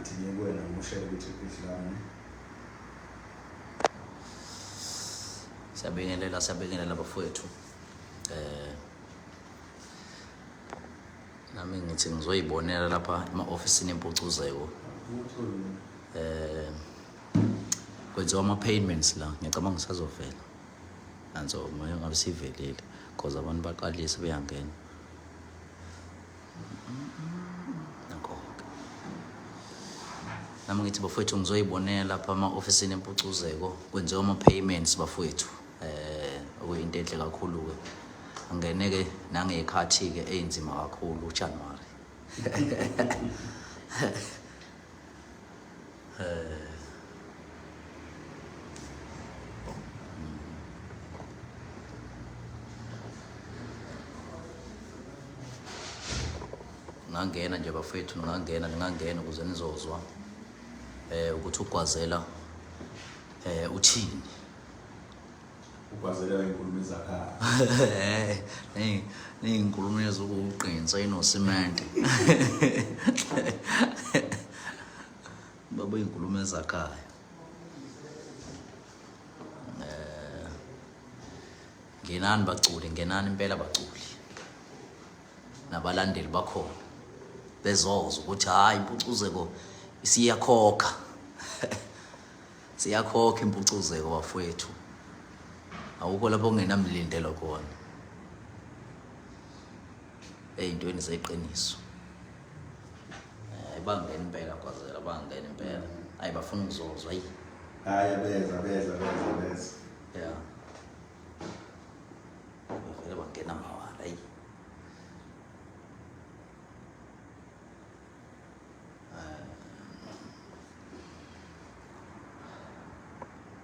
Ngithi ngiye kuwena ngikushele ukuthi page lami. Siyabingelela, siyabingelela bafowethu. Nami ngithi ngizoyibonela lapha ema-ofisini empucuzeko. Kwenziwa ama-payments la, ngiyacabanga ngisazovela. Nanso moya ngabe sivelile because abantu baqalise beyangena. Nakho-ke. Nami ngithi bafowethu ngizoyibonela lapha ama-ofisini empucuzeko kwenziwa ama-payments bafowethu. Okuyinto enhle kakhulu-ke. Angene-ke nangey'khathi-ke ey'nzima kakhulu uJanuwari. Ngangena nje bafethu, ningangena, ningangena ukuze nizozwa ukuthi uGwazela uthini. Ugwazela inkulumo ezakhayo. Ney'nkulumo ezokuqinisa inosimende. Baba iy'nkulumo ezakhayo. Ngenani baculi, ngenani impela baculi. Nabalandeli bakhona. Bezozwa ukuthi hayi impucuzeko isiyakhokha. Siyakhokha impucuzeko bafowethu. Awukho lapho kungenamlindelo khona. Ey'ntweni zeqiniso. Bangena impela Gwazela, bangena impela. Hayi bafuna ukuzozwa ayi. Hayi beza beza beza beza. Yeah. Bavele bangena mawala ayi.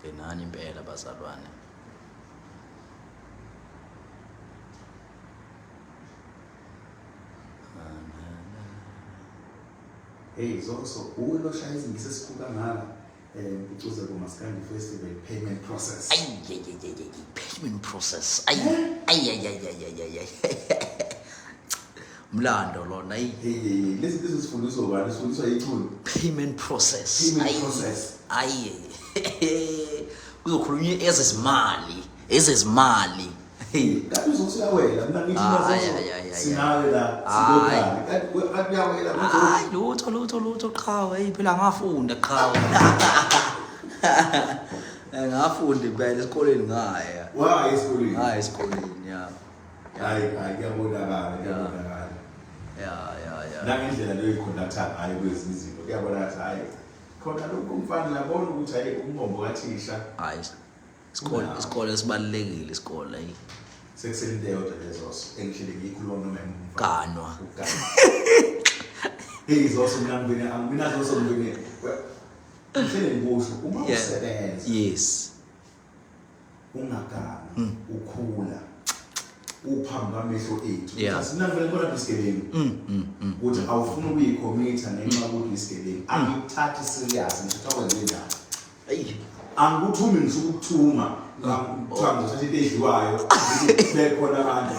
Ngenani impela bazalwane. Hey Zoso, uwe loshaya izingisi esikhulu kangaka Mpucuzeko Maskandi Festival payment process. Ay ay ay ay ay payment process. Ay ay ay ay ay ay ay. Mlando lona ayi. Hey lezi lezi sifundiswa ubani? Sifundiswa ichunu. Payment process. Payment process. Ayi. Kuzokhulunywa ezezimali, ezezimali. Kanti uzosuyawela mina ngithi nazo sinawe la sibokhali. Kanti uyawela Hayi lutho lutho lutho qhawe, hey phela ngafunda qhawe. Ngafunda impela esikoleni ngaya. Waya esikoleni. Ngaya esikoleni ya. Hayi hayi kuyabonakala kuyabonakala. Ya ya ya. Nangendlela leyo iconductor ngayo kwezinye izinto kuyabonakala ukuthi hayi khona lokhu umfana uyabona ukuthi hayi umbombo kathisha. Hayi isikole isikole sibalulekile isikole ayi. Sekusele into eyodwa lezoso engihlele ngiyikhuluma noma umfana. Ganwa. Hey zoso mina ngibine angibina zoso ngibine. Ngihlele ngikusho uma usebenza. Yes. Ungagani ukhula uphambi kwamehlo ethu. Asinavele khona isigebengu. Ukuthi awufuni ukuyikhomitha ngenxa yokuthi isigebengu. Angikuthathi serious ngithatha kwenze njani. Ayi angikuthumi ngisho ukukuthuma. Ngithiwa ngizothatha into edliwayo bekhona abantu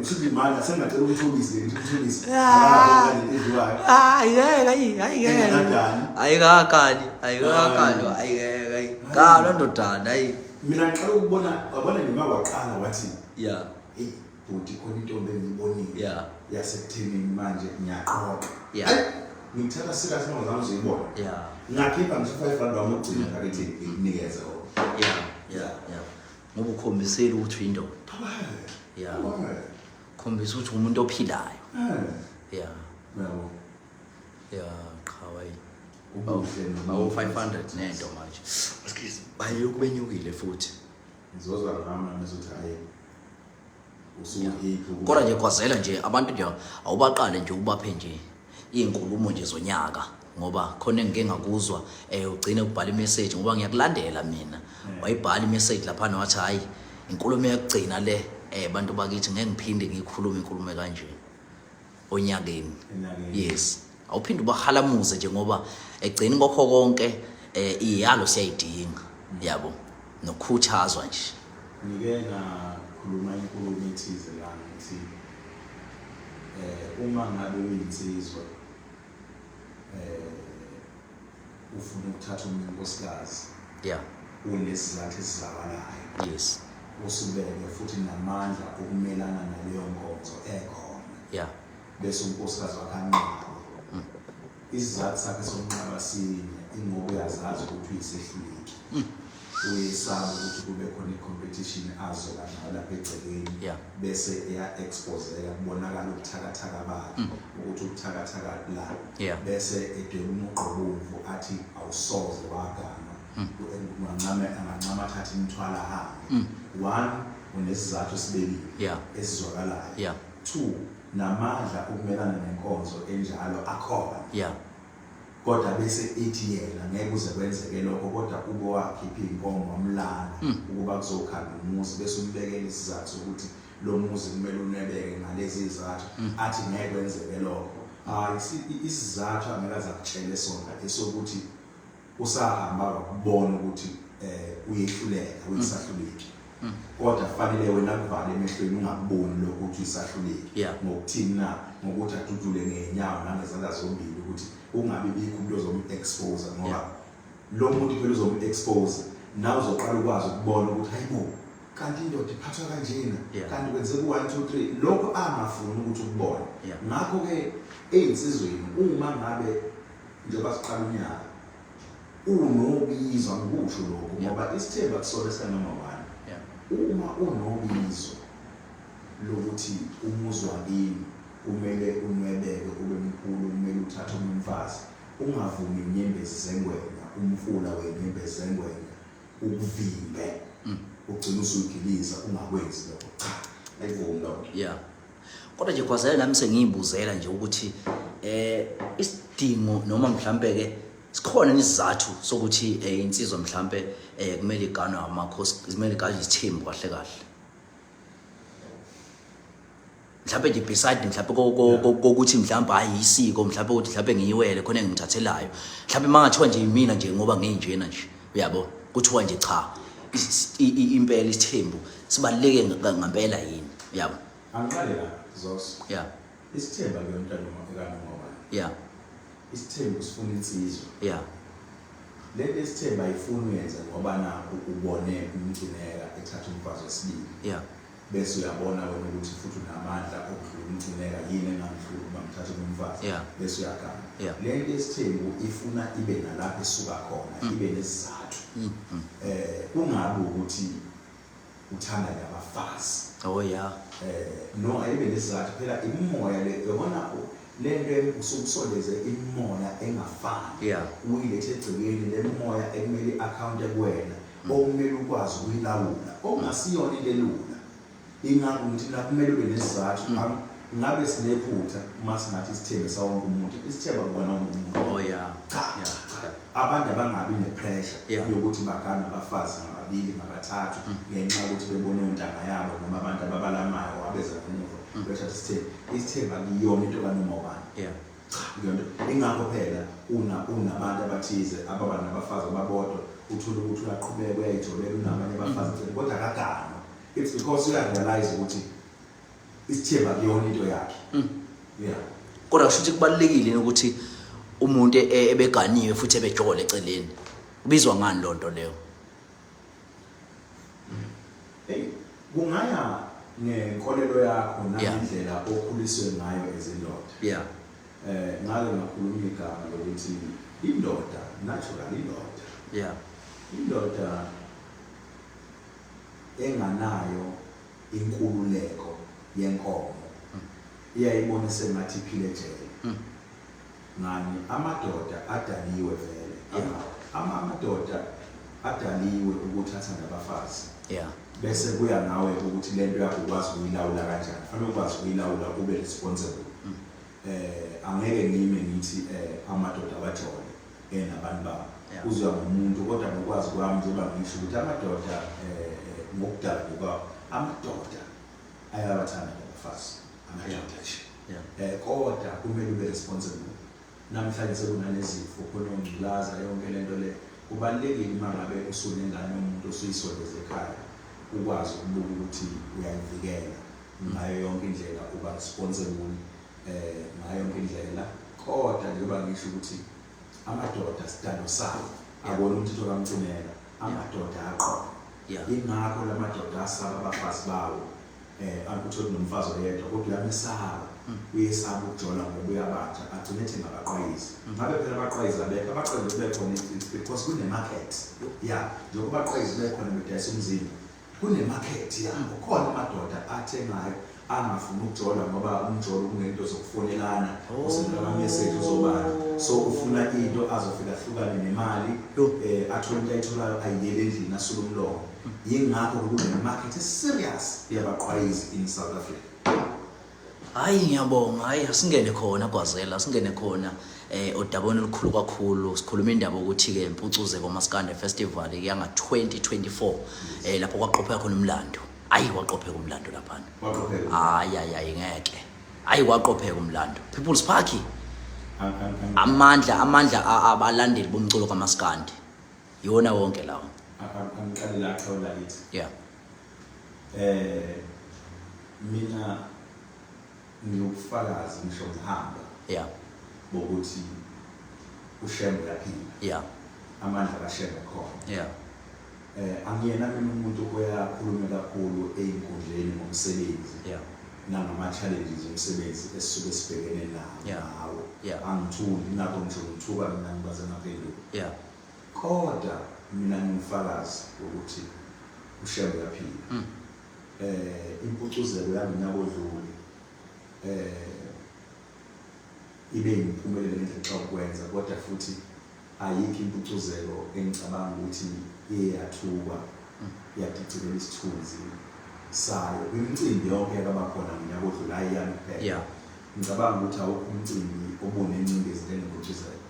ushuthi manje sengingacela umthulisi ngithi umthulisi into edliwayo. Hayi ngeke ayi hayi ngeke. Engadani. Ayikakali, ayikakali, hayi ngeke ayi. Kalo ndodana ayi. Mina ngiqala ukubona wabona nje makwaqala wathi Yeah. hey bhuti khona intombi engiyibonile Yeah. yasekuthenini manje ngiyaqoqa. Yeah. Ayi, ngithatha serious uma ngizama uzuyibona. Yeah. Ngakhipha ngisho 5 rand wami ukugcina phaketheni ngikunikeze wona. Yeah, yeah, yeah. Ngoba ukhombisile ukuthi uyindoda. Yeah. Khombisa ukuthi umuntu ophilayo. Yeah. Yabo. Yeah, qhawe. Ubuhle noma Awu 500 nento manje. Excuse. Baye kubenyukile futhi. Ngizozwa ngami nami ukuthi hayi usuhappy. Kodwa nje Gwazela nje abantu nje awubaqale nje ubaphe nje izinkulumo nje zonyaka ngoba khona engike ngakuzwa ugcine ukubhala imessage ngoba ngiyakulandela mina. Wayibhala imessage lapha wathi hayi inkulumo yakugcina le bantu bakithi ngeke ngiphinde ngikhulume inkulumo kanje onyakeni. Yes. Awuphinde ubahalamuze nje ngoba egcini kokho konke iyalo siyayidinga yabo nokukhuthazwa nje. Ngike ngakhuluma inkulumo ethize la ngithi uma ngabe uyinsizwa ufuna ukuthatha omunye unkosikazi, unesizathu esizakalayo, usubeke futhi namandla okumelana naleyo nkonzo ekhona, bese unkosikazi wakhe anqabe. Isizathu sakhe sokunqaba sinye, ingoba uyazazi ukuthi uyisehluleki. Uyesaba ukuthi kube khona i-competition azoba nayo lapha egcekeni, bese eya-exposeka, kubonakala ubuthakathaka bakhe, ukuthi ubuthakathaka la, bese edweba umugqa obomvu athi awusoze waganga. Ungancame, angancama athathe imithwalo ahambe. One, unesizathu esibekile esizwakalayo. Two, namandla okumelana nenkonzo enjalo akhona, kodwa bese ethi yena ngeke kuze kwenzeke lokho, kodwa ube wakhipha iy'nkomo wamlanda ukuba kuzokhanda umuzi, bese umbekela isizathu sokuthi lo muzi kumele unwebeke ngalezi zizathu, athi ngeke kwenzeke lokho. Hayi, isizathu angeke aze akutshele sona esokuthi usahamba wakubona ukuthi uyehluleka, uyisahluleki, kodwa fanele wena kuvale emehlweni ungakuboni lokho ukuthi uyisahluleki. Ngokuthini na? Ngokuthi adudule ngeenyawo nangezandla zombili ukuthi kungabi bikho umuntu ozom-expose, ngoba lo muntu phela uzom-expose, nawe uzoqala ukwazi ukubona ukuthi hayibo, kanti indoda iphathwa kanjena, kanti kwenzeka u-1 2 3, lokho angafuni ukuthi ukubone. Ngakho-ke ey'nsizweni, uma ngabe njengoba siqala unyaka unobizo, angikusho lokho ngoba isithembu akusona esikanoma one. Uma unobizo lokuthi umuzi wakini kumele unwebeke ube mkhulu, kumele uthathe omunye umfazi, ungavumi inyembezi zengwenya, umfula wenyembezi zengwenya ukuvimbe, ugcina usuyigiliza, ungakwenzi lokho. Cha, ayivumi lokho. Yeah, kodwa nje kwazela nami sengiyibuzela nje ukuthi isidingo noma mhlambe ke sikhona isizathu sokuthi insizwa mhlambe kumele iganwe amakhosi, kumele iganwe isithembu kahle kahle, mhlambe nje beside mhlambe kokuthi mhlambe hayi isiko, mhlambe ukuthi mhlambe ngiyiwele khona engimthathelayo, mhlambe mangathiwa nje mina nje ngoba nginjena nje, uyabo, kuthiwa nje cha, impela isithembu sibaluleke ngempela yini, uyabo? Angiqale la, Zoso. Isithembu akuyona into ekanoma ubani. Isithembu sifuna insizwa. Lento isithembu ayifuni uyenze ngoba nakhu ubone uMcineka ethatha umfazi wesibili, bese uyabona wena ukuthi futhi unamandla okudlula uMcineka, yini engamhlula ukuba ngithathe umfazi, bese uyaganga. Lento yesithembu ifuna ibe nalapho esuka khona, ibe nesizathu, kungabi ukuthi uthanda nje abafazi. Oh yeah. No, ayibe nesizathu phela, imimoya le yabona, lento usukusondeze imimoya engafani, uyilethe egcekeni, le mimoya ekumele i-account kuwena, okumele ukwazi ukuyilawula, okungasiyona into elula. Ingakho ngithi mina kumele ube nesizathu. Ngabe sinephutha uma singathi isithembu sawonke umuntu, isithembu akubona wonke umuntu. Cha, cha, abantu abangabi ne-pressure yokuthi bagane abafazi ngababili, ngabathathu, ngenxa yokuthi bebone ontanga yabo noma abantu ababalamayo abeza ngemuva bethatha isithembu. Isithembu akuyona into kanoma ubani. Cha, kuyona ingakho phela una unabantu abathize ababa nabafazi ababodwa, uthole ukuthi uyaqhubeka uyayijobela, unabanye abafazi eceleni kodwa akaganwa. It's because uyarealize ukuthi isithembu akuyona into yakhe. Yeah. Kodwa kusho ukuthi kubalulekile ukuthi umuntu ebeganiwe futhi ebejole eceleni, ubizwa ngani lonto leyo? Hey, kungaya ngenkolelo yakho nangendlela okhuliswe ngayo ezindoda. Ngake ngakhuluma igama lokuthi indoda, natural indoda. Indoda enganayo inkululeko yenkomo iyayibona sengathi iphile ejele. Ngani? Amadoda adaliwe vele. Amadoda adaliwe ukuthi athande abafazi. Bese kuya ngawe ukuthi lento yakho ukwazi ukuyilawula kanjani. Fanele ukwazi ukuyilawula, ube responsible. Angeke ngime ngithi amadoda awajole enabantu babo. Uzwa ngomuntu, kodwa ngokwazi kwami, njengoba ngisho ukuthi amadoda ngokudala kwawo, amadoda ayabathanda abafazi, amadoda nje. Kodwa kumele ube responsible. Namhlanje sekunalezifo khona, ongculaza, yonke lento le. Kubalulekile uma ngabe usunengane yomuntu osuyisondeza ekhaya, ukwazi ukubuka ukuthi uyayivikela ngayo yonke indlela, uba responsible ngayo yonke indlela. Kodwa njengoba ngisho ukuthi Amadoda sidalo sawo akona umthetho kaMcineka, amadoda aqola. Ingakho lamadoda asaba abafazi bawo, akuthi nomfazi oyedwa kodwa uyamesaba, uyesaba ukujola ngoba uyabatsha, agcine ethi ngabaqwayizi. Ngabe phela abaqwayizi abekho, abaqwayizi bekhona it's because kune-market ya, njengoba abaqwayizi bekhona bedayisa umzimba, kune-market yabo. Khona amadoda athengayo angafuni ukujola ngoba umjolo kunento zokufonelana, usendela ama-message, uzobani, so ufuna into azofika ahlukane nemali, athole into ayitholayo, ayiyele endlini, asule umlomo. Yingakho kune-market eserious yabaqwayizi in South Africa. Hayi, ngiyabonga. Hayi, asingene khona Gwazela, asingene khona odabeni olukhulu kakhulu. Sikhuluma indaba ukuthi ke Impucuzeko Maskande Festival yanga 2024, lapho kwaqopheka khona umlando. Hayi, kwaqopheka umlando laphana. Kwaqopheka. Hayi, hayi, hayi, ngeke. Hayi, kwaqopheka umlando. People's Park. Amandla abalandeli bomculo kaMaskandi. Iwona wonke lawo. Angiqale la, qhawe lakithi. Mina ngiyobufakazi ngisho ngihamba bokuthi uShembe uyaphila. Amandla kaShembe khona. Angiyena mina umuntu oyakhuluma kakhulu einkundleni ngomsebenzi nangama challenges omsebenzi esisuke sibhekene nawo ngawo. Angithuli, ingakho ngisho ngithuka mina ngibaze ngaphendula. Kodwa mina ngingufakazi ukuthi uShembe uyaphila. Impucuzeko yangonyaka odlule ibe impumelelo ngendlela xa ukwenza, kodwa futhi ayikho impucuzeko engicabanga ukuthi iye yathukwa yadicilela isithunzi sayo kwimicimbi yonke yakabakhona ngonyaka odlule, hayi yami kuphela. Ngicabanga ukuthi awukho umcimbi obunencindezi njengempucuzeko.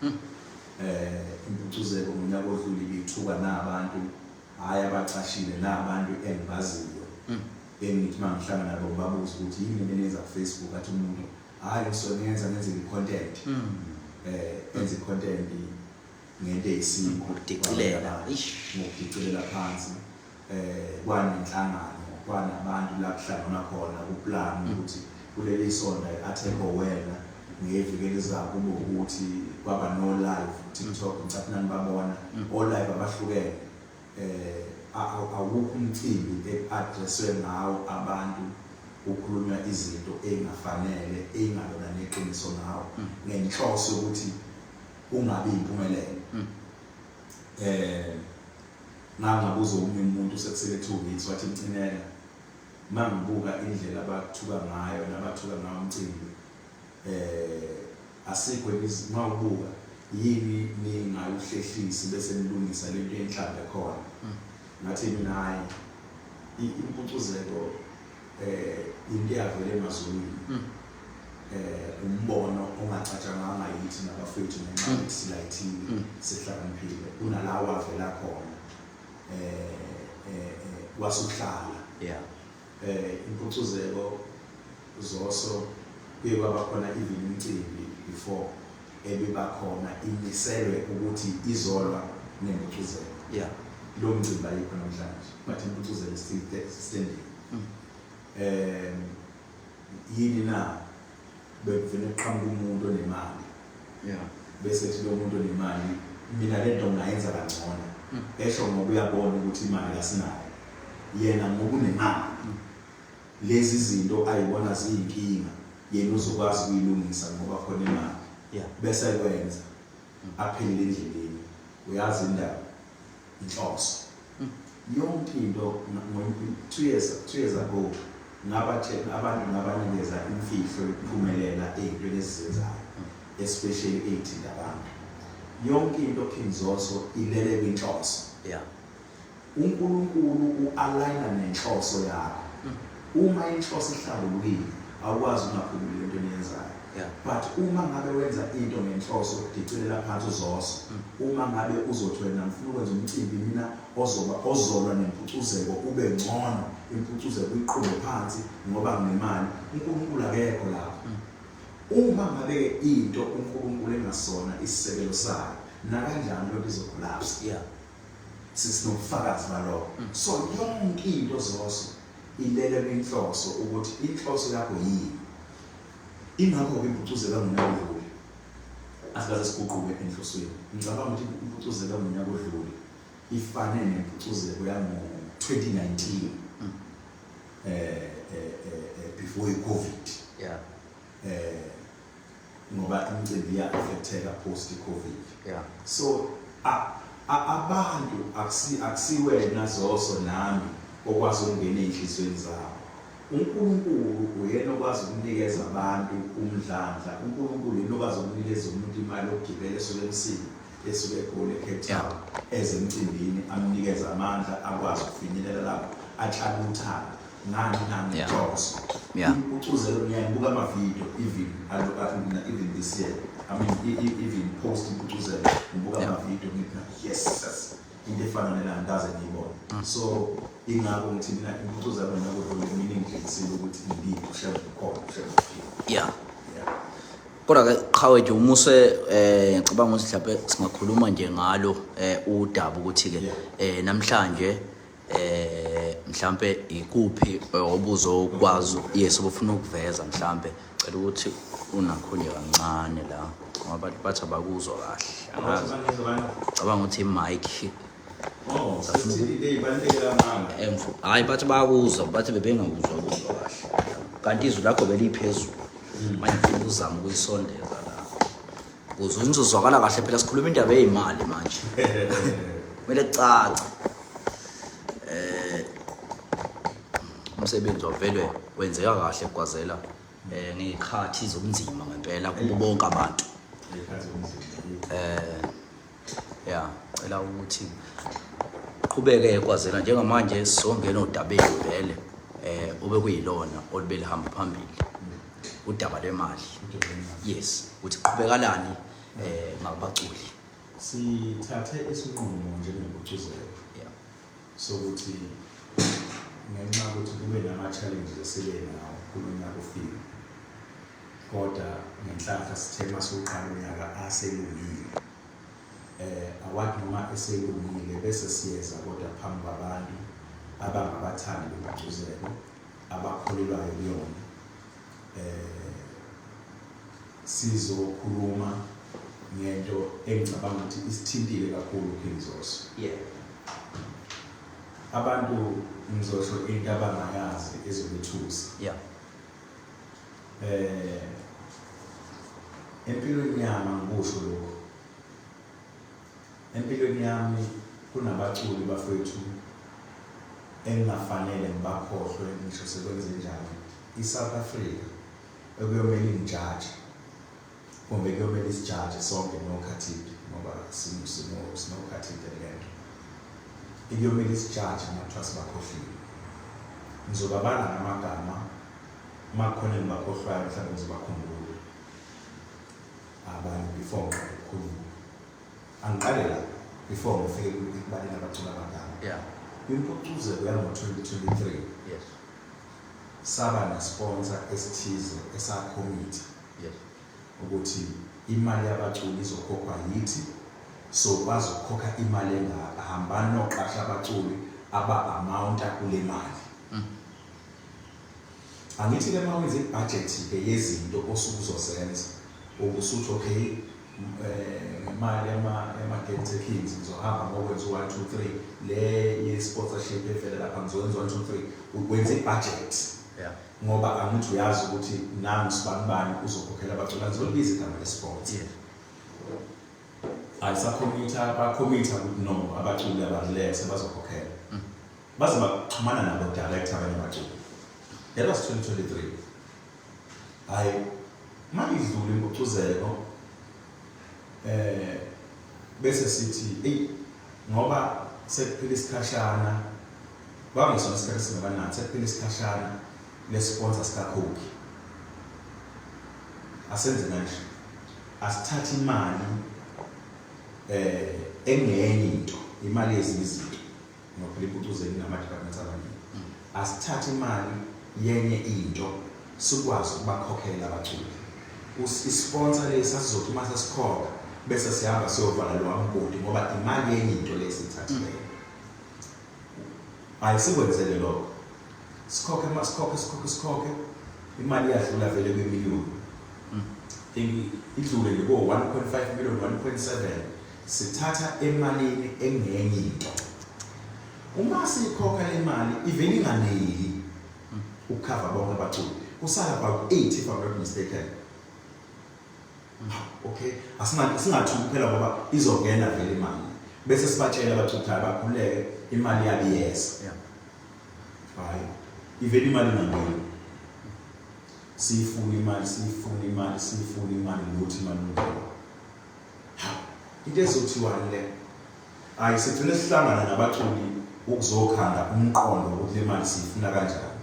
Impucuzeko ngonyaka odlule ibithuka nabantu, hhayi abacashile, nabantu engibaziyo, engithi uma ngihlangana nabo ngibabuze ukuthi yini lento eniyenza ku-Facebook, athi umuntu, hhayi, ngisuke ngenza i-content, enza i-content ngento eyisikho. Ngokudicilela. Ngokudicilela phansi. Kwanenhlangano, kwanabantu la kuhlangana khona kuplan ukuthi kuleli sonto athekho wena, ngeviki elizayo kube ukuthi kwaba no live TikTok, ngicathi nanibabona o live abahlukene. Awukho umcimbi e-addresswe ngawo abantu, kukhulunywa izinto ey'ngafanele, ey'ngalona neqiniso ngawo, ngenhloso yokuthi kungabi impumelelo. Ngangabuza omunye umuntu sekusele 2 weeks, wathi, "Mcineka, mangibuka indlela abathuka ngayo nabathuka ngayo umcimbi, asikho mawubuka yini ningayuhlehlisi bese nilungisa lento yenhlambe khona?" Ngathi mina, hayi, impucuzeko into eyavela emazulwini, umbono ongacatshanganga yithi nabafethu ngenxa yokuthi silayithile, sihlakaniphile kunalawo avela khona, wasuhlala. Impucuzeko zoso kuye kwaba khona even imicimbi before ebiba khona imiselwe ukuthi izolwa nempucuzeko. Lo mcimbi ayikho namhlanje, but impucuzeko is still standing. Yini na bekuvele kuqhamuka umuntu onemali, bese kuthi lo muntu onemali, mina lento ngingayenza kangcono, esho ngoba uyabona ukuthi imali asinayo, yena ngoba unemali, lezi zinto ayibona ziyinkinga, yena uzokwazi ukuyilungisa ngoba khona imali, bese kwenza aphelele endleleni. Uyazi indaba, inhloso yonke into. 2 years ago ngabatshela abantu, ngabanikeza imfihlo yokuphumelela ey'ntweni esizenzayo, especially ey'thinta abantu. Yonke into, King Zoso, ilele kwinhloso. uNkulunkulu u-aligna nenhloso yakho. Uma inhloso ihlambulukile, awukwazi ukungaphumeleli entweni oyenzayo. But uma ngabe wenza into ngenhloso ukudicilela phansi uZoso, uma ngabe uzothi wena, ngifuna ukwenza umcimbi mina ozoba ozolwa nempucuzeko, ube ngcono, impucuzeko uyiqhube phansi ngoba nginemali, uNkulunkulu akekho lapho. Uma ngabe into uNkulunkulu engasona isisekelo sayo, nakanjani lokho izocollapse. Sinobufakazi balokho. So yonke into zoso ilele kwinhloso, ukuthi inhloso yakho yini. Ingakho-ke impucuzeko angonyaka odlule Asikaze siguquke enhlosweni. Ngicabanga ukuthi impucuzeko yangonyaka odlule ifane nempucuzeko yango-2019, before i-COVID, ngoba imicimbi iya-affecteka post i-COVID. So abantu akusiwena Zoso nami okwazi ukungena ey'nhliziyweni zabo. UNkulunkulu uyena okwazi ukunikeza abantu umdlandla. UNkulunkulu uyena okwazi ukunikeza umuntu imali yokugibela esuke eMsinga, esuke eGoli, eCape Town, eze emcimbini, amnikeze amandla akwazi ukufinyelela lapho, atshale uthando ngani nangenhloso. Impucuzelo, ngiyayibuka amavidiyo even even this year, I mean, even post impucuzelo, ngibuka amavidiyo ngithi, yes, yes, into efana nela ngikaze ngiyibone. So ingakho ngithi mina impucuzelo ngonyaka odlule mina ingidlisile ukuthi indeed uShembe ukhona, uShembe uphila. Yeah. Kodwa ke qhawe nje umuse, ngicabanga ukuthi mhlawumbe singakhuluma nje ngalo udaba ukuthi ke namhlanje mhlambe ikuphi obuzokwazi, yes, obufuna ukuveza. Mhlambe cela ukuthi unakho nje kancane la, ngoba abantu bathi abakuzwa kahle. Angazi, cabanga ukuthi i-mic. Oh, sesithi le ibaluleke kangaka. Emfu hayi, bathi bayakuzwa, bathi bebengakuzwa kuzwa kahle, kanti izwi lakho beliphezulu. Manje ngifuna ukuzama ukuyisondeza la ukuze uzozwakala kahle. Phela sikhuluma indaba eyimali manje, kumele kucace. Umsebenzi wavele wenzeka kahle kwazela ngey'khathi zobunzima ngempela kubo bonke abantu. Ngey'khathi zobunzima. Ya, cela ukuthi qhubeke kwazela. Njengamanje sizongena odabeni vele ube kuyilona olube lihamba phambili, udaba lwemali. Yes, ukuthi qhubekalani ngabaculi. Sithathe isinqumo njengempucuzelo sokuthi ngenxa yokuthi kube nama-challenges esibe nawo kulo nyaka ufika, kodwa ngenhlanhla sithe masuqala unyaka aselungile, awathi noma eselungile bese siyeza kodwa phambi kwabantu abangabathandi bempucuzeko, abakholelwayo kuyona, sizokhuluma ngento engicabanga ukuthi isithintile kakhulu, King Zoso. Abantu, ngizosho into abangayazi ezobethusa. Empilweni yami, angikusho lokho, empilweni yami kunabaculi bafethu engingafanele ngibakhohlwe ngisho sekwenze njani. I-South Africa ekuyomele ingijaje, kumbe kuyomele isijaje sonke nokhathide, ngoba sinokhathide lento, ikuyomele isijaje uma kuthiwa sibakhohliwe. Ngizobabala ngamagama, uma kukhona engibakhohlwayo mhlawumbe ngizobakhumbula abanye before ngiqale ukukhuluma. Angiqale la before ngifike ekubaleni abaculi abadala. Kwimpucuzeko yango-2023 saba nesponsor esithize esakhomitha ukuthi imali yabaculi izokhokhwa yithi, so bazokhokha imali engaka, hambani noqasha abaculi aba-amounta kule mali. Angithi-ke uma wenza ibhajethi-ke yezinto osuke uzozenza, ubusuthi okay, ngemali yama-gate takings ngizohamba ngokwenza u-one two three, le ye-sponsorship evela lapha ngizokwenza one two three, wenza ibhajethi. Ngoba angithi uyazi ukuthi nangu sibanibani uzokhokhela abaculi, angizolibiza igama le-sponsor. Ayisakhomitha, bakhomitha ukuthi no, abaculi abarelaxe, bazokhokhela. Baze baxhumana nabo direct abanye abaculi. That was 2023. Hayi, mayidlula impucuzeko, bese sithi ey, ngoba sekuphela isikhashana, kwangesona isikhathi esingakanani, sekuphela isikhashana le-sponsor sikakhokhi, asenze kanje, asithathe imali engenye into, imali yezinye izinto, ngoba phela impucuzeko inama-departments amaningi, asithathe imali yenye into sikwazi ukubakhokhela abaculi. Isponsor lesi asizothi uma sesikhokha bese sihamba siyovala lowa mgodi, ngoba imali yenye into lesi ithathileyo. Ayisikwenzele lokho, sikhokhe, uma sikhokhe, sikhokhe, sikhokhe, imali iyadlula vele kwimiliyoni. Think idlule nje ko 1.5 million, 1.7, sithatha emalini engenye into. Uma siyikhokha le mali ivele inganeli ukukhava bonke abaculi, kusala about 8 if I'm not mistaken. Okay, asingathuki phela ngoba izongena vele imali, bese sibatshela abaculi abakhululeke, imali yabo iyeza. Hayi, ivele imali ingangeni. Siyifuna imali, siyifuna imali, siyifuna imali, lutho imali ungena. Hawu, into ezothiwani le? Hayi, sigcine sihlangana nabaculi ukuzokhanda umqondo ukuthi le mali siyifuna kanjani.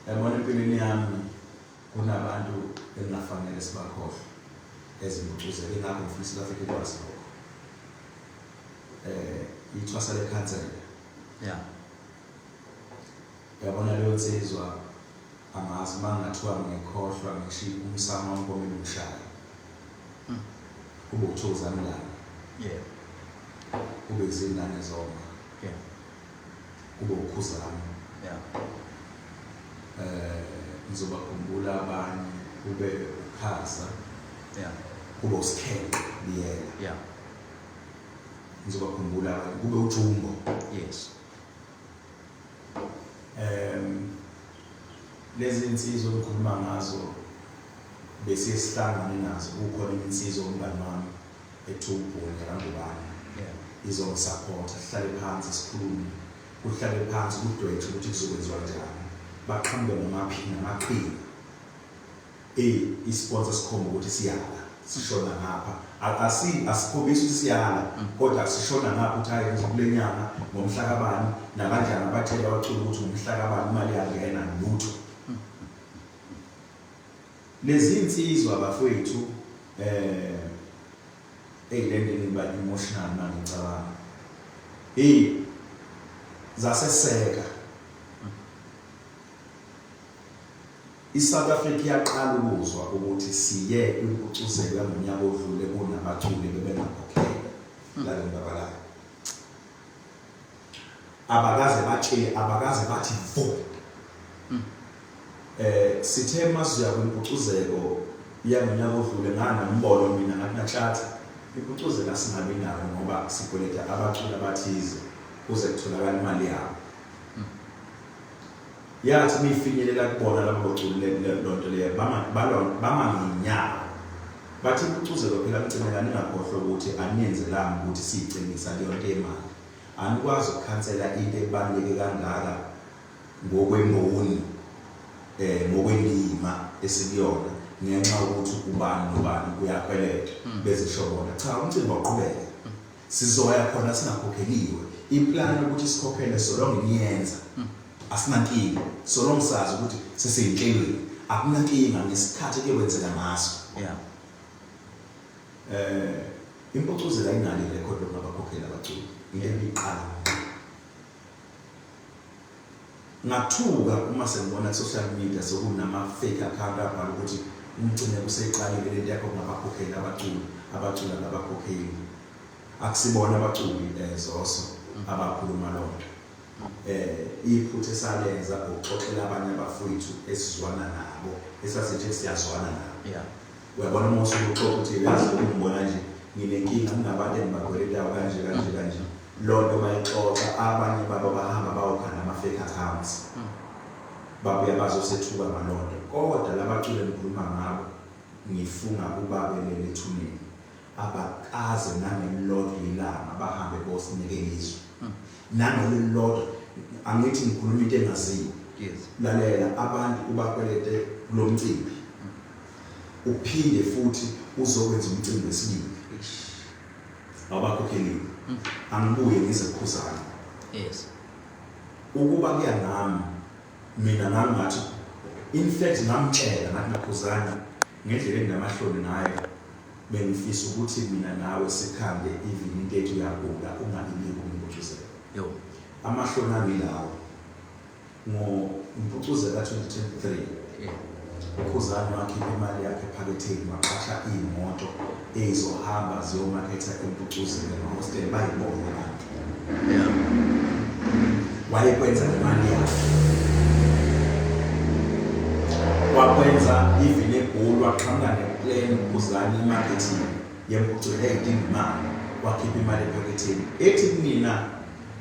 Yabona, empilweni yami kunabantu engingafanele sibakhohlwe ezimpucuzeko, ingakho ngifuna iSouth Africa ikwazi lokho. Ithwasa lekhansela. Yabona leyo nsizwa, angazi uma ngathiwa ngiyakhohlwa, ngishiye umsamo wami komele ungishaye. Kube uThokozani Langa. Kube izingane zoma. Kube uKhuzani. Ngizobakhumbula abanye, kube uKhaza. Kube uSikhenqe Biyela. Ngizobakhumbula abanye, kube uJumbo. Lezi insizwa engikhuluma ngazo besiye sihlangane nazo, kukhona enye insizwa umngani wami ethiwa uBhunga kaNgubane. Izongisapotha, sihlale phansi sikhulume, kuhlale phansi kudwetshwe ukuthi kuzokwenziwa kanjani. Baqhamuke namaqhinga. I-sponsor sikhomba ukuthi siyala, sishona ngapha. Asikhombisi ukuthi siyala, kodwa sishona ngapha ukuthi hayi, kule nyanga ngomhla kabani nakanjani, abatshela abaculi ukuthi ngomhla kabani imali yangena, lutho. Lezi insizwa bafowethu, hey, le nto ngiba emotional manje ngicabanga. Hey, zaseseka. ISouth Africa iyaqala ukuzwa ukuthi siye kwimpucuzeko yangonyaka odlule kunabaculi bebengakhokhelwe lalo babalayo. Abakaze batshele, abakaze bathi vo. Sithe masiya kwimpucuzeko yangonyaka odlule, nganombono mina, ngathi natshatha impucuzeko asingabi nayo ngoba sikweleta abaculi abathize kuze kutholakala imali yabo. Yathi mifinyelela kubona labo baculi lonto leyo, bama ngenyawo, bathi impucuzeko phela Mcineka, ningakhohlwa ukuthi aniyenzelanga ukuthi siyicinisa leyo nto yemali. Anikwazi ukukhansela into ebaluleke kangaka ngokwemboni, ngokwendima esikuyona, ngenxa yokuthi ubani nobani uyakweleta. Bezisho bona, cha, umcimbi awuqhubeke, sizoya khona singakhokheliwe. Iplani ukuthi sikhokhele solonge niyenza, asinankinga, solonge sazi ukuthi seseyinhlelweni, akunankinga ngesikhathi kuyokwenzeka ngaso. Impucuzeko ayinalo irekhodi lokungabakhokheli abaculi, into ebiqala. Ngathuka uma sengibona ku-social media sekunama-fake account abhala ukuthi uMcineka useyiqalile lento yakho kungabakhokheli abaculi, abaculi angabakhokheli. Akusibona abaculi Zoso abakhuluma lonto. Iphutha esalenza ukuxoxela abanye abafowethu esizwana nabo, esasinje siyazwana nabo. Uyabona uma usuke uxoxa ukuthi uyazi ukungibona nje nginenkinga, kunabantu engibakweletayo kanje kanje kanje. Lonto bayixoxa, abanye babo bahamba bayokhanda ama-fake accounts. Babuya bazosethuka ngalonto. Kodwa labaculi engikhuluma ngabo, ngifunga kubabelele ethuneni, abakaze nangelilodwa ilanga bahambe bosinikela izwe. Nangelilodwa, angithi ngikhuluma into engaziwa. Lalela, abantu ubakwelete kulomcimbi, uphinde futhi uzokwenza umcimbi wesibili, awubakhokheliwe. Angibuye ngize kuKhuzani. Ukuba kuya ngami mina, ngangathi, in fact ngamtshela ngathi, naKhuzani, ngendlela enginamahloni ngayo, bengifisa ukuthi mina nawe sikhande even into ethu uyagula ungabibiki umpucuzeko. Amahloni ami lawo. Ngompucuzeko ka-2023, uKhuzani wakhipha imali yakhe ephaketheni, waqasha iy'moto ey'zohamba ziyomaketha impucuzeko emahostela, bayibone abantu. Wayekwenza ngemali yakhe. Wakwenza even eGoli, waqhamuka ne-plan uKhuzani, i-marketing yempucuko yayidinga imali, wakhipha imali ephaketheni, ethi kumina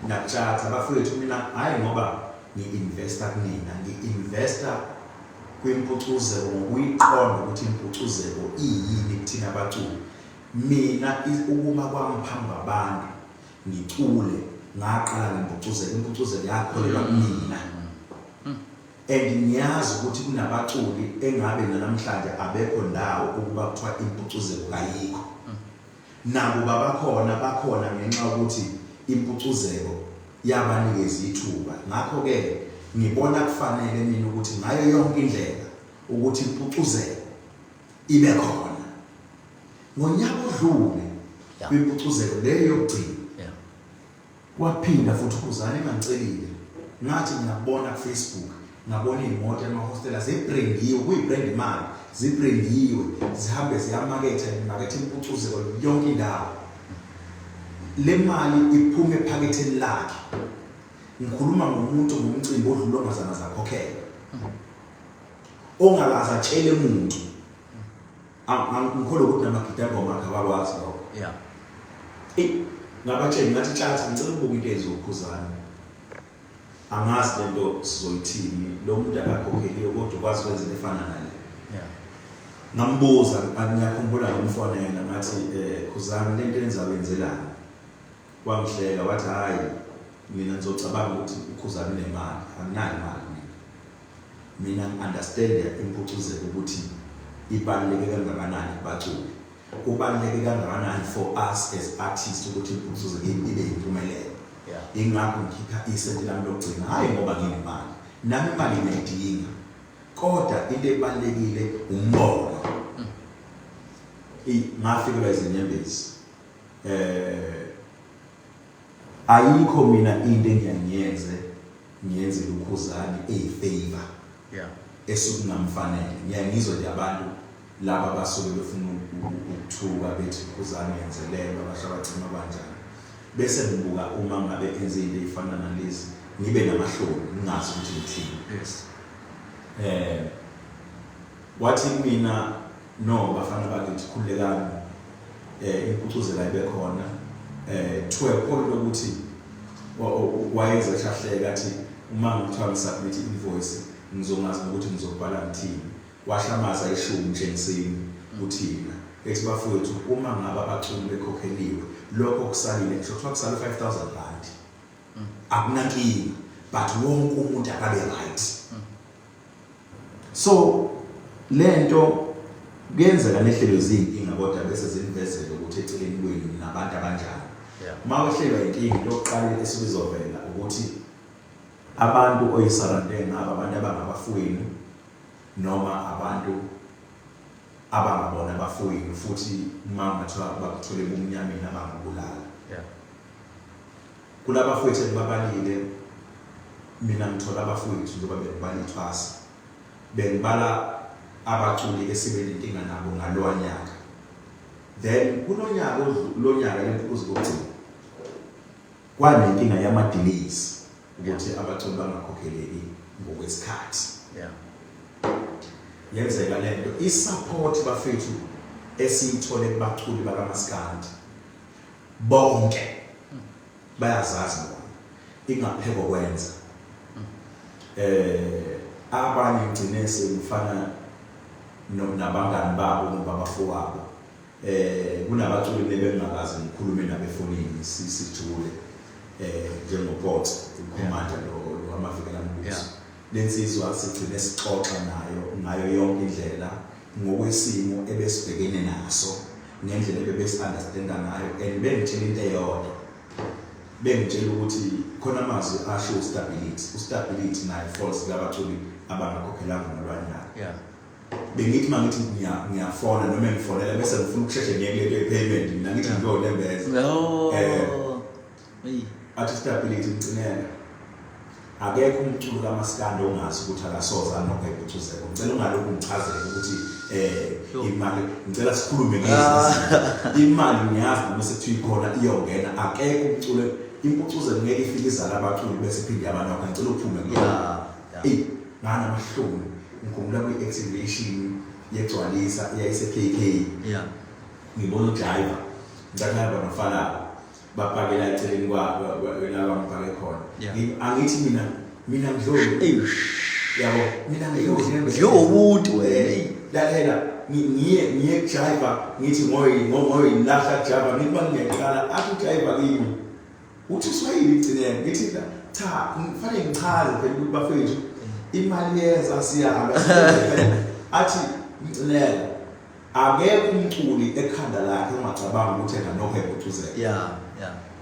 nakuTshatha, bafowethu, mina hhayi ngoba ngi-investa kunina, ngi-investa kwimpucuzeko ngokuyiqonda ukuthi impucuzeko iyini kuthina abaculi. Mina ukuma kwami phambi kwabantu ngicule, ngaqala ngempucuzeko, impucuzeko yakholelwa kumina. And ngiyazi ukuthi kunabaculi engabe nanamhlanje abekho ndawo ukuba kuthiwa impucuzeko kayikho. Nakuba bakhona, bakhona ngenxa yokuthi impucuzeko yabanikeza ithuba. Ngakho-ke ngibona kufanele mina ukuthi ngayo yonke indlela ukuthi impucuzeko ibe khona. Ngonyaka odlule kwimpucuzeko leyo yokugcina waphinda futhi uKhuzani engangicelile, ngathi ngiyabona ku-Facebook, ngabona iy'moto emahostela zibrendiwe, kuyi-brand imali, zibrendiwe, zihambe ziyamaketha, imaketha impucuzeko yonke indawo. Le mali iphume ephaketheni lakhe. Ngikhuluma ngomuntu ngomcimbi odlula ongazange azakhokhelwe, ongakaze atshele muntu. Angikholwa ukuthi namagidangoma akhe abakwazi lokho. Eyi, ngabatshela ngathi, Tshatha, ngicela ukubuka into ezoKhuzani. Angazi lento sizoyithini, lo muntu akakhokheliwe kodwa ukwazi ukwenza into efana nale. Ngambuza, ngiyakhumbula ngimfonela ngathi, Khuzani, lento enza wenzelani? Wangihleka wathi, hhayi, mina ngizocabanga ukuthi uKhuzani unemali, anginayo imali mina. Mina ngi-understand impucuzeko ukuthi ibaluleke kangakanani kubaculi. Kubaluleke kangakanani for us as artists ukuthi impucuzeko ibe yimpumelelo. Ingakho ngikhipha isenti lami lokugcina, hhayi ngoba nginemali. Nami imali ngiyayidinga. Kodwa into ebalulekile umbono. Ngafikelwa izinyembezi. Ayikho mina into engiyangiyenze ngiyenzele uKhuzani eyi-favor esuke ingamfanele. Ngiyangizwa nje abantu laba abasuke befuna ukuthuka bethi uKhuzani uyenzelelwa, basho abacima kanjani. Bese ngibuka uma ngabe enze into ey'fana nalezi, ngibe namahloni, ngingazi ukuthi ngithini. Wathi kumina, no bafana bakithi, khululekani, impucuzeko ayibe khona. To a point lokuthi wayenza eshahleka athi uma ngithiwa ngi-submit invoice ngizongazi nokuthi ngizobhala ngithini. Washo amazwi ayishumi ntshengisini kuthina, ethi bafowethu, uma ngabe abaculi bekhokheliwe lokho okusalile, ngisho kuthiwa kusale u-5 000 rand, akunankinga, but wonke umuntu akabe right. So lento kuyenzeka nehlelo izinkinga, kodwa bese zinivezele ukuthi eceleni kwenu nabantu abanjani. Uma wehlelwa inkinga, into yokuqala esuke izovela ukuthi abantu oyi-surrounde ngabo abantu abangabafowenu noma abantu abangabona abafowenu, futhi uma ngathiwa bakuthole ebumnyameni abangakubulala. Kulabafowethu engibabalile mina, ngithola abafowethu njengoba bengibala ithwasa, bengibala abaculi esibe nenkinga nabo ngalowa nyaka, then kulonyaka lonyaka lempucuzo kokugcina kwanenkinga yama-delays ukuthi abaculi bangakhokheleki ngokwesikhathi. Yenzeka lento, i-support bafethu esiyithole kubaculi bakamaskandi bonke bayazazi bona, ingapheko kwenza abanye ngcine sekufana nabangani babo noma abafowabo. Kunabaculi nebengingakaze ngikhulume nabo efonini sijule, njengoPotso, ukhomanda lo wamavikela mbuso. Lensizwa sigcine sixoxa nayo ngayo yonke indlela ngokwesimo ebesibhekene naso, ngendlela ebebesi-understanda ngayo, and bengitshela into eyodwa, bengitshela ukuthi khona amazwi asho u-Stability, u-Stability naye falls kulabaculi abangakhokhelanga ngolwanyaka. Bengithi uma ngithi ngiyafona noma ngifonela bese ngifuna ukusheshe ngiyeke lento ye-payment, mina ngithi ngiyonembeza. Eyi. Athi Stability, Mcineka, akekho umculo kamaskandi ongazi ukuthi akasoze anokho impucuzeko. Ngicela ungalokhu ngichazele ukuthi imali, ngicela sikhulume ngezinto. Imali ngiyazi noma sekuthiwa ikhona iyongena, akekho umculo, impucuzeko ngeke ifike izala abaculi bese iphinde yabanokho. Ngicela uphume kulokho. Yeah. Eyi, nganamahloni. Ngikhumbula kwi-activation yegcwalisa eyayise-KK. Ngibona uJaiva, ngicabanga nofalayo bapakela eceleni kwa la bangipake khona. Angithi mina ngidluli. Eish. Yabo, mina ngidluli. Ngiyowumuntu wena. Lalela, ngiye kuJaiva, ngithi ngoyilahla kuJaiva, ngithi mangiyaqala athi uJaiva kimi, uthi uswayini igcinene. Ngithi cha, ngifanele ngichaze phela ukuthi bafethu imali yeza, siyahamba. Athi mgcinele, akekho umculi ekhanda lakhe ungacabanga ukuthi enganokho ebucuzeka.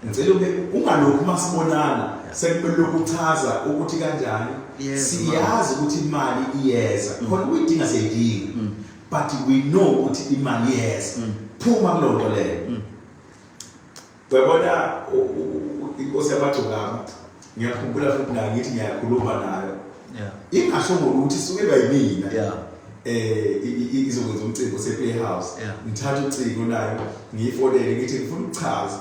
Ngicela ube ungalokhu masibonana sekumele ukuchaza ukuthi kanjani. Siyazi ukuthi imali iyeza khona, ukuyidinga siyayidinga, but we know ukuthi imali iyeza. Phuma kuloo nto leyo. Uyabona, inkosi yamagcokama, ngiyakhumbula futhi nayo ngithi ngiyakhuluma nayo, ingasho ngokuthi isukelwa yimina, izokwenza umcimbi ose-Playhouse. Ngithatha ucingo nayo, ngiyifonele, ngithi ngifuna ukuchaza.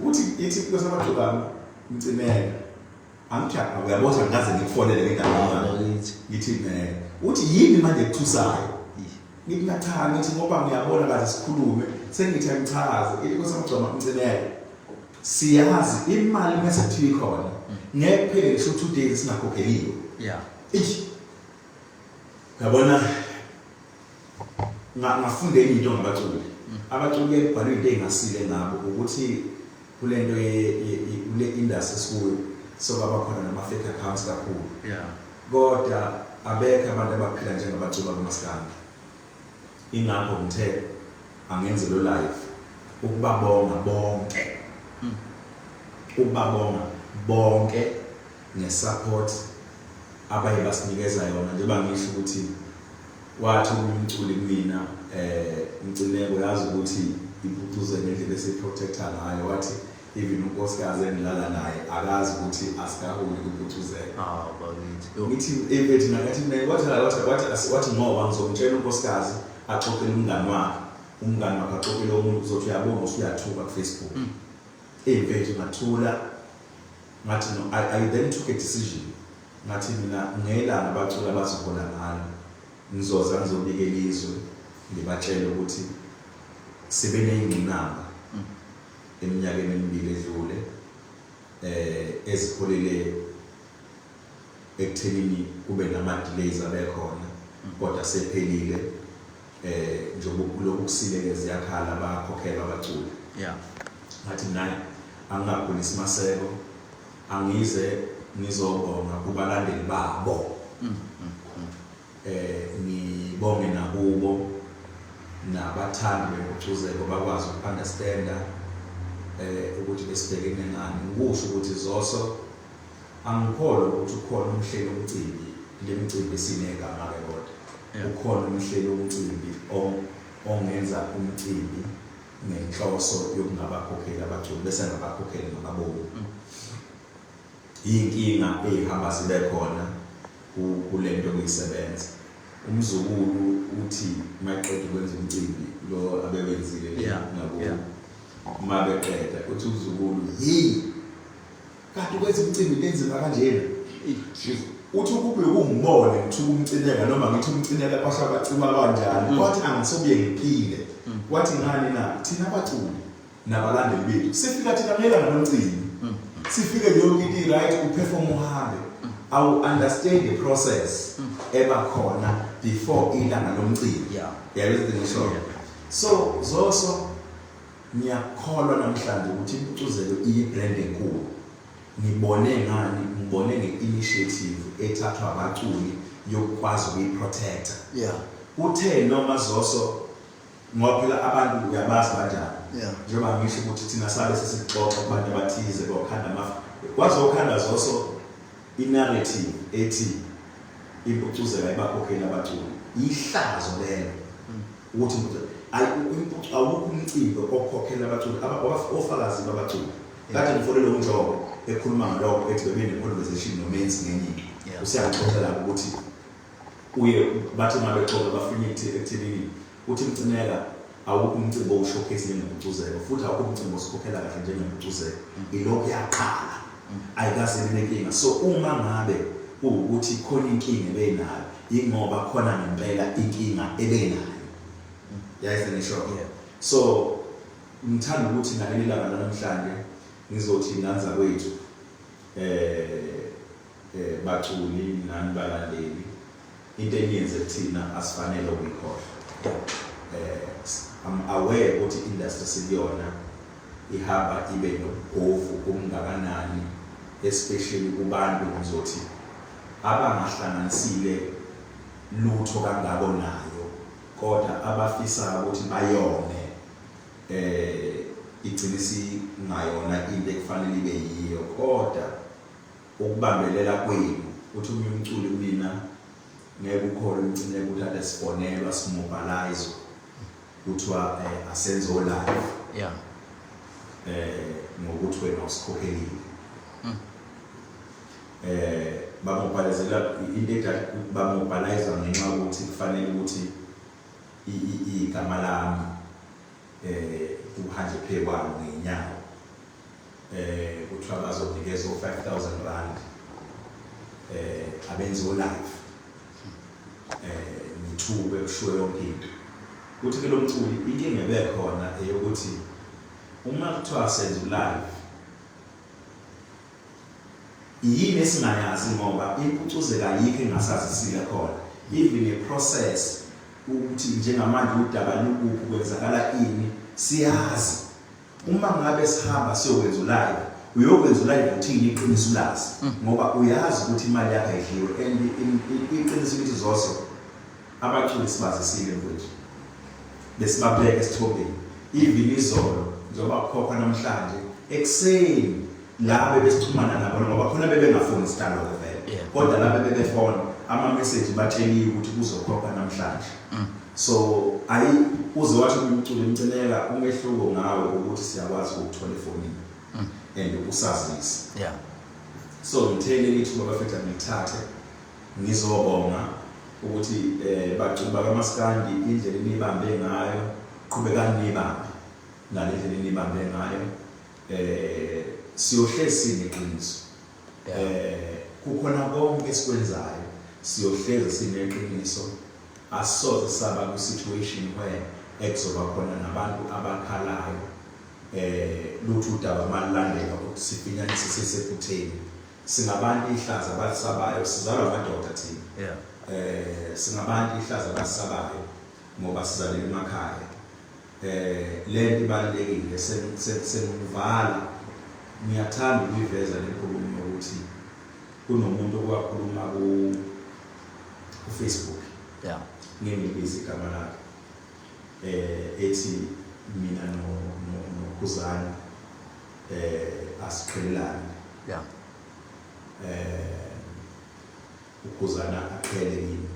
Uthi, ithi inkosi yamagcokama, mcimela, angithi uyabona, ngikaze ngikufonele ngendaba. Bakithi. Ngithi ne uthi yini manje ekuthusayo? Ngithi na cha, ngithi ngoba ngiyabona kaze sikhulume, sengithi angichaze. Ithi inkosi yamagcokama, mcimela, siyazi imali mase kuthiwa ikhona, ngeke kuphele ngisho 2 days singakhokheliwe. Eish, uyabona, ngafunda enye into ngabaculi. Abaculi kubhalwe into ey'ngasile ngabo ukuthi kule nto kule industry esikuyo sokwaba khona nama-fake accounts kakhulu, kodwa abekho abantu abaphila njengabaculi bakamaskandi. Ingakho ngithe angenze lo live ukubabonga bonke, ukubabonga bonke ngesupport abaye basinikeza yona. Njengoba ngisho ukuthi wathi umculi kumina, Mcineko, yazi ukuthi impucuze ngendlela esiprotecta ngayo. Wathi even unkosikazi engilala naye akazi ukuthi asikaholi kwimpucuzeko. Ah, bakithi. Yo. Ngithi emfethu, ngathi mina, wathi wathi ngoba ngizomtshela unkosikazi axoxele umngani wakhe, umngani wakhe axoxele umuntu, uzothi uyabonga usuyathuka ku-Facebook. Ey'mfethu, ngathula, ngathi no, I then took a decision. Ngathi mina ngelanga abaculi abazohola ngalo, ngizoza ngizobikela izwe, ngibatshele ukuthi sibe ney'ngqinamba eminyakeni emibili edlule eziholele ekuthenini kube nama-delays abekhona, kodwa sephelile. Njengoba lokhu kusileke ziyakhala, bayakhokhelwa abaculi. Ngathi naye angingakhulisi maseko, angize ngizobonga kubalandeli babo, ngibonge nakubo nabathandi bempucuzeko bakwazi uku-understanda ukuthi besibhekene ngani. Ngikusho ukuthi Zoso, angikholwa ukuthi ukhona umhleli omcimbi lemicimbi esinegama-ke, kodwa ukhona umhleli womcimbi ongenza umcimbi ngenhloso yokungabakhokheli abaculi bese ngabakhokheli ngamabomu. Iy'nkinga ey'hamba zibe khona kule nto kuyisebenza. Umzukulu uthi maqeda ukwenza umcimbi lo abewenzile le ngakubo, uma beqeda uthi umzukulu, "Hey, kanti ukwenza umcimbi into enzima kanjena?" Uthi ukube kungibone ngithuka umcineka noma ngithi umcineka basho abacima kanjani, kwathi angisobuye ngiphile. Wathi ngani na, thina abaculi nabalandeli bethu sifika thina ngelanga lomcimbi, sifike yonke into i-right, uperform uhambe. Awu-understand the process eba khona before ilanga lomcimbi. Yabo izinto ngisho. So Zoso, ngiyakholwa namhlanje ukuthi impucuzeko iyi-brand enkulu. Ngibone ngani? Ngibone nge-initiative ethathwa abaculi yokukwazi ukuyiprotecta. Uthe noma Zoso, ngoba phela abantu uyabazi kanjani, njengoba ngisho ukuthi thina sabe sesixoxa kubantu abathize kokhanda amafa, kwazokhanda Zoso i-narrative ethi impucuzeko ayibakhokheli abaculi. Ihlazo lelo ukuthi awukho umcimbi okhokhela abaculi. Ofakazi babaculi kade ngifonele uNjobo ekhuluma ngalokho, ethi bebe ne-conversation noMenzi ngenye into. Usiyangixoxela ukuthi uye bathi uma bexoxa bafike ekuthenini uthi mcineka, awukho umcimbi owushowcase njengempucuzeko, futhi awukho umcimbi osikhokhela kahle njengempucuzeko. Ilokhu yaqala, ayikaze ibe nenkinga. So uma ngabe Kuwukuthi khona inkinga ebenayo, ingoba khona ngempela inkinga ebenayo. Yayize ngisho. So ngithanda ukuthi ngaleli langa lanamhlanje ngizothi nganza kwethu baculi nani balandeli, into eniyenze kuthina asifanele ukuyikhohlwa. I'm aware ukuthi industry sikuyona ihamba ibe nobugovu obungakanani, especially kubantu ngizothi abangahlanganisile lutho kangako nayo, kodwa abafisa ukuthi bayone igcine isingayona into ekufanele ibe yiyo. Kodwa ukubambelela kwenu, uthi omunye umculi kumina, ngeke ukhole umcine ukuthi ade sifonelwa, simobilize, kuthiwa asenze o-live ngokuthi wena usikhokhelile. Bamobilizela into edala, bamobilize ngenxa yokuthi kufanele ukuthi igama lami kuhanjwe phekwalo ngenyawo. Kuthiwa bazonikeza u-5000 rand abenze o-live, ngithuke kushiwo yonke into. Kuthi ke lo mculi inkinga ebekhona eyokuthi uma kuthiwa senze u-live, yini esingayazi, ngoba impucuzeko ayikho engasazisile khona, even i-process ukuthi njengamanje udaba lukuphi, kwenzakala ini, siyazi. Uma ngabe sihamba siyokwenza u-live, uyokwenza u-live uthini? Iqiniso ulazi, ngoba uyazi ukuthi imali yakho ayidliwe. And iqiniso lithi, Zoso, abaculi sibazisile mfowethu, besibabeka esithombeni. Even izolo njengoba kukhokha namhlanje ekuseni, laba besixhumana nabo, ngoba khona bebengafoni sidalo vele, kodwa laba bebefona ama-message batsheliwe ukuthi kuzokhokhwa namhlanje. So ayi, uze wathi umculo imcineka, umehluko ngawe ukuthi siyakwazi ukuthola efonini and usazise. So ngithe leli thuba, bafethu, ngilithathe ngizobonga ukuthi baculi bakamaskandi, indlela enibambe ngayo, qhubekani nibambe ngale ndlela enibambe ngayo. Siyohlezi sineqiniso. Kukhona konke esikwenzayo, siyohlezi sineqiniso. Asoze saba ku situation where ekuzoba khona nabantu abakhalayo lutho udaba malulandela ukuthi sifinyanise sisephutheni. Singabantu ihlaza abalisabayo, sizalwa amadoda thina. Singabantu ihlaza abalisabayo ngoba sizalela emakhaya. Lento ibalulekile. Sengivala, ngiyathanda ukuyiveza le nkulumo yokuthi kunomuntu okwakhuluma ku Facebook, ngeke ngibize igama lakhe, ethi mina no noKhuzani asiqhelelani. UKhuzana aqhele kimi.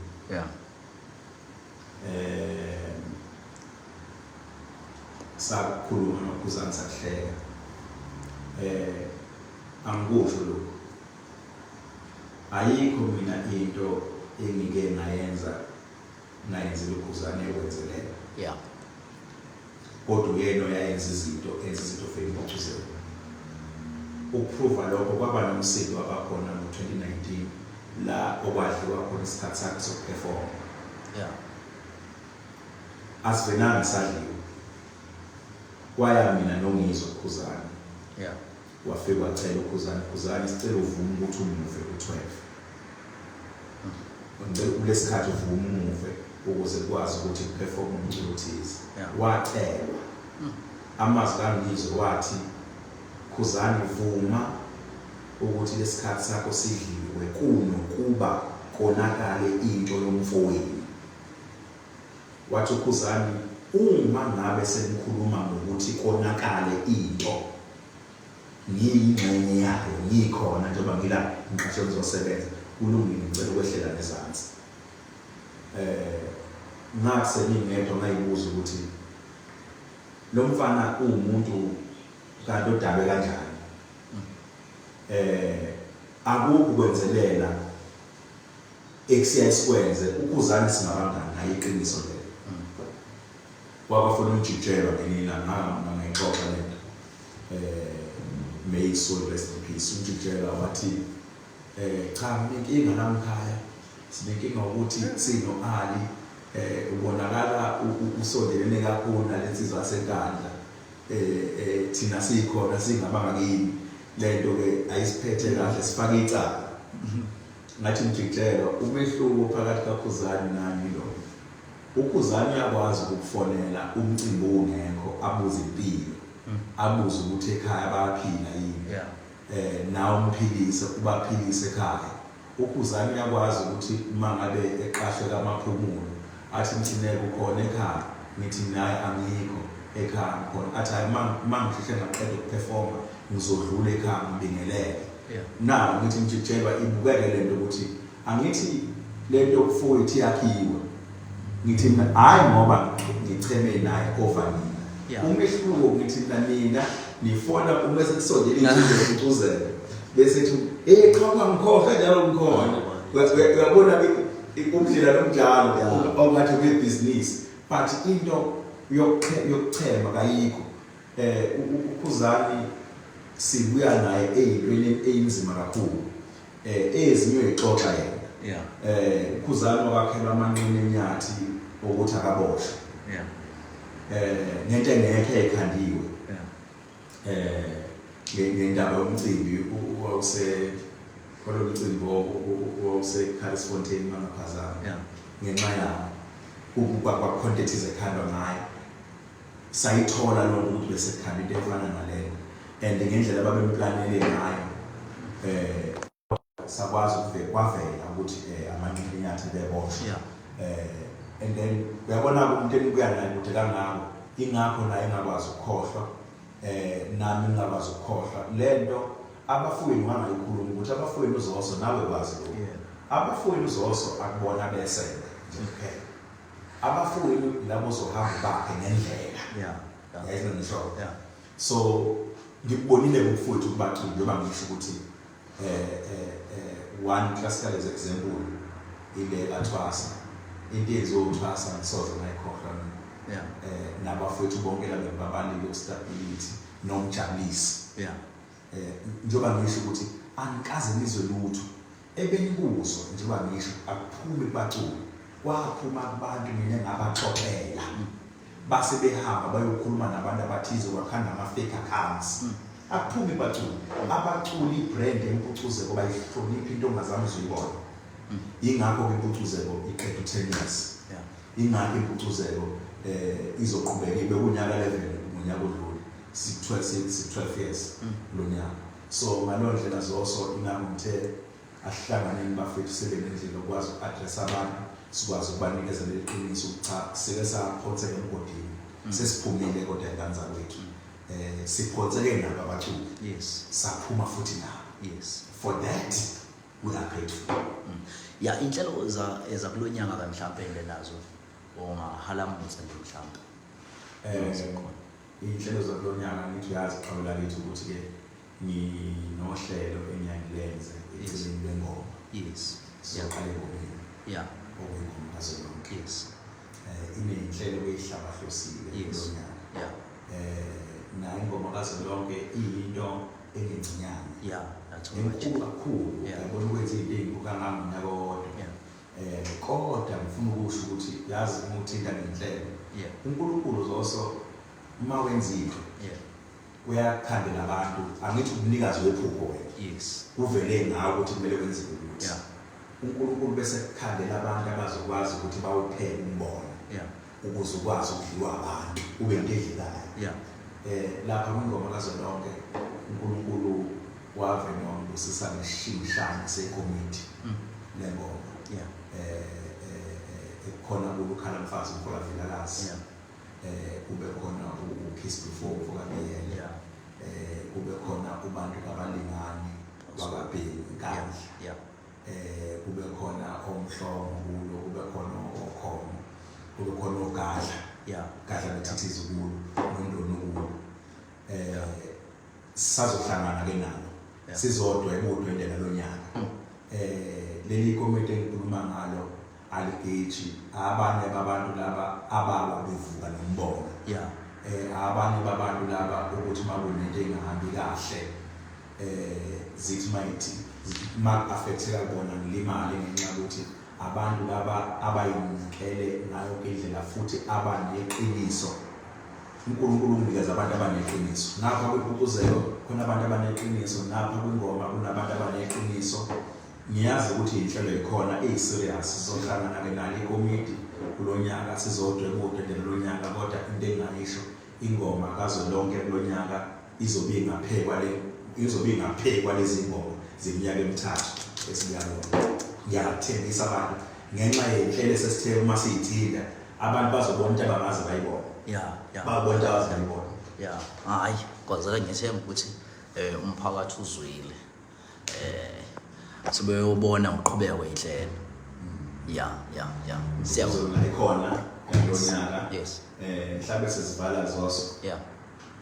Sakhuluma noKhuzani, sakuhleka. Angikusho lokho, ayikho mina into engike ngayenza ngayenzela uKhuzani yokwenzelela, kodwa uyena oyayenza izinto, enza izinto for impucuzeko. Ukuprova lokho, kwaba nomsindo wabakhona ngo-2019 la okwadliwa khona isikhathi sakhe sokuperforma. Asivenanga sadliwa, kwaya mina noNgizwe Khuzani. Wafika wacela uKhuzani, "Khuzani, sicela uvume ukuthi umuve u-12, ngicela kulesikhathi uvume umuve ukuze kwazi ukuthi kuperform umculo othize." Wacelwa amazwi kaNgizwe, wathi, "Khuzani, vuma ukuthi lesikhathi sakho sidliwe kunokuba konakale into yomfowenu." Wathi uKhuzani, "Uma ngabe senikhuluma ngokuthi konakale into, ngiyingxenye yayo, ngikhona njengoba ngila, ngiqashwe ngizosebenza, kulungile, ngicela ukwehlela ngezansi." Ngathi seningedwa ngayibuza ukuthi lo mfana uwumuntu kanti odalwe kanjani. Akukho ukwenzelela ekusiyaye sikwenze uKhuzani, singabangani naye, iqiniso lelo. Kwabafuna umjijelwa ngelinye ilanga, ngangayixoxa lento, may his soul rest in peace, umjijelwa wathi Cha, nginenkinga la mkhaya, sinenkinga ukuthi sino Ali, ubonakala usondelene kakhulu nalensizwa yaseNkandla. Thina sikhona singabangakini, lento ke ayisiphethe kahle, sifake icala. Ngathi mjikjelwa, umehluko phakathi kaKhuzani nani lo, uKhuzani uyakwazi ukukufonela umcimbi ungekho, abuze impilo, abuze ukuthi ekhaya bayaphila yini, nawe umphilise, ubaphilise ekhaya. UKhuzani uyakwazi ukuthi uma ngabe eqashwe kaMaphumulo athi, "Mcineka, ukhona ekhaya?" Ngithi naye, "Angikho ekhaya, ngikhona." Athi, "Hayi, uma ngisheshe ngaqeda ukuperforma ngizodlula ekhaya ngibingelele." Now ngithi mjikjelwa, ibukeke lento ukuthi angithi lento yokufowethu yakhiwe. Ngithi mina hayi, ngoba ngicheme naye over nina. Umehluko ngithi mina, nina nifona uma sekusondela insuku yokucuzela, bese ethi, "Hey cha, ungangikhohlwa njalo, ngikhona." Uyabona ubudlelwane obunjalo ongathi kuyibhizinisi, but into yokuchema kayikho. UKhuzani sibuya naye eyintweni eyinzima kakhulu, ezinye uyixoxa yena. UKhuzani wakakhelwa amanqina enyathi ukuthi akaboshwe ngento engekho ekhandiwe, ngendaba yomcimbi wawuse kwalo mcimbi wawuse Fontein mangaphazama. Ngenxa yawo kwakhonto ethize ekhandwa ngayo, sayithola lonto ukuthi bese kukhanda into efana naleyo, and ngendlela ababemplanele ngayo sakwazi ukuvela, kwavela ukuthi amanqina enyathi beboshwa. And then uyabona umuntu enibuya naye kude kangako, ingakho naye engakwazi ukukhohlwa, nami ngingakwazi ukukhohlwa lento. Abafowenu wangayikhuluma ukuthi abafowenu uZoso, nawe kwazi lokho. Abafowenu uZoso akubona besende nje kuphela, abafowenu labo ozohamba bakhe ngendlela. Yayithi ngisho. So ngikubonile ngokufuthu kubaculi, njengoba ngisho ukuthi one classical as example ile kaThwasa, into eyenziwe uThwasa ngisoze ngayikhohlwa mina. Nabafowethu bonke laba babalile, uStability noMjabulisi. Njengoba ngisho ukuthi angikaze nizwe lutho ebenikuzwa, njengoba ngisho akuphumi kubaculi, kwaphuma kubantu mina engabaxoxela, base behamba bayokhuluma nabantu abathize, kwakhanda ama-fake accounts. Akuphumi kubaculi. Abaculi ibrand empucuzeko bayihlonipha, into ongazange uzuyibona. Yingakho-ke impucuzeko iqeda u-10 years. Ingakho impucuzeko izoqhubeka ibe kunyaka 11 ngonyaka odlule, si-12 si-12 years lo nyaka. So ngaleyo ndlela Zoso, ingakho ngithe asihlanganeni bafethu, sibe nendlela okwazi uku-address abantu, sikwazi ukubanikeza leli qiniso ukuthi cha, sike saphonseka emgodini, sesiphumile, kodwa ingane zakwethu siphonseke nabo abaculi, saphuma futhi nabo. For that we are grateful. Ya, inhlelo za ezakulonyaka ka mhlambe ke nazo ongahalamuza nje mhlambe. Zikhona. Iy'nhlelo zakulonyaka, ngithi uyazi qhawe lakithi ukuthi ke nginohlelo engiyangilenze eceleni lwengoma. Sizoqala engomeni, okuyingoma kazwelonke. Iney'nhlelo eyihlabahlosile kulonyaka. Nayo ingoma kazwelonke iyinto engencinyane, Yeah, that's too much. Enkulu kakhulu. Yabona ukwenza into ey'nkulu kangaka ngonyaka owodwa. Kodwa ngifuna ukusho ukuthi yazi uma uthinta ngenhlelo, uNkulunkulu Zoso uma wenza into uyakhandela abantu, angithi umnikazi wephupho wena, kuvele ngawe ukuthi kumele kwenzeke ukuthi uNkulunkulu bese kukhandela abantu abazokwazi ukuthi bawupheke umbono ukuze ukwazi ukudliwa abantu, ube into edlekayo. Lapha kwingoma kazwelonke uNkulunkulu wave wangibusisa ngesishingishane sekomiti lengoma. Ekukhona kulo ukhala mfazi umfola Vilakazi, kube khona uKiss Before mfokaBiyela, kube khona ubantu kabalingani wakabheki Nkandla, kube khona omhlongo kulo, kube khona okhomo, kube khona ogadla, gadla bethithiza kulo, nondoni kulo. Sazohlangana ke nalo, sizodwa ebudwendela lonyaka. Leli komiti engikhuluma ngalo aligeji abanye babantu laba abalwa bevuka nombono. Abanye babantu laba ukuthi makunento engahambi kahle, Zithi mayithi maku-affecteka kona ngilimale ngenxa yokuthi abantu laba abayinikele ngayo yonke indlela futhi abaneqiniso. UNkulunkulu unginikeza abantu abaneqiniso. Ngapha kwimpucuzeko khona abantu abaneqiniso, ngapha kwingoma kunabantu abaneqiniso. Ngiyazi ukuthi inhlelo ikhona iyi-serious, sizohlangana-ke nalo ikomidi kulo nyaka, sizodweba udwendwe lo nyaka, kodwa into engingayisho ingoma kazwelonke kulo nyaka izobe ingaphekwa le izobe ingaphekwa lezi ngoma zeminyaka emithathu esibuya kuyona. Ngiyathembisa abantu ngenxa yenhlelo esesithe uma siyithinta abantu bazobona into abangaze bayibone. Babona into abaze bayibone. Ya, hayi, kwazeka ngiyethemba ukuthi umphakathi uzwile. Sebeyobona uqhubeka kweyinhlelo. Ya. Siyabonga ikhona yalonyaka. Mhlawumbe sesivala zoso.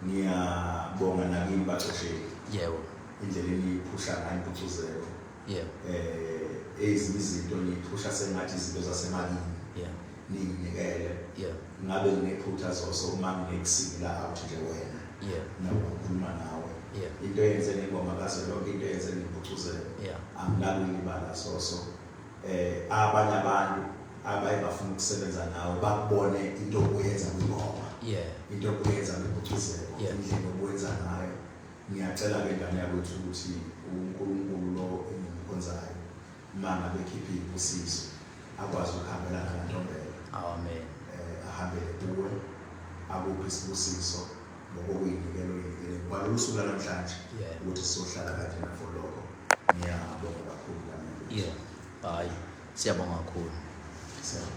Ngiyabonga nakini baxosheli. Indlela eniyiphusha ngayo impucuzeko. Ezinye izinto niyiphusha sengathi izinto zasemalini. Ninginikele. Ngabe nginephutha zoso uma nginekusingela out nje wena. Nakukhuluma nawe. Into eyenze ngengoma kazwelonke, into eyenze ngempucuzeko. Anginakuyilibala soso. Abanye abantu abaye bafuna ukusebenza nawe bakubone into obuyenza kwingoma. Into obuyenza kwimpucuzeko, indlela obuyenza ngayo. Ngiyacela ke ngane yakwethu ukuthi uNkulunkulu lo engimkhonzayo uma ngabe ekhipha izibusiso akwazi ukuhambelana naNtombela. Amen. Ahambele kuwe akuphi isibusiso ngokuyinikela oyinikele kwalolu suku namhlanje ukuthi sizohlala kanjena for lokho. Ngiyabonga kakhulu ngane. Hayi, siyabonga kakhulu. Siyabonga.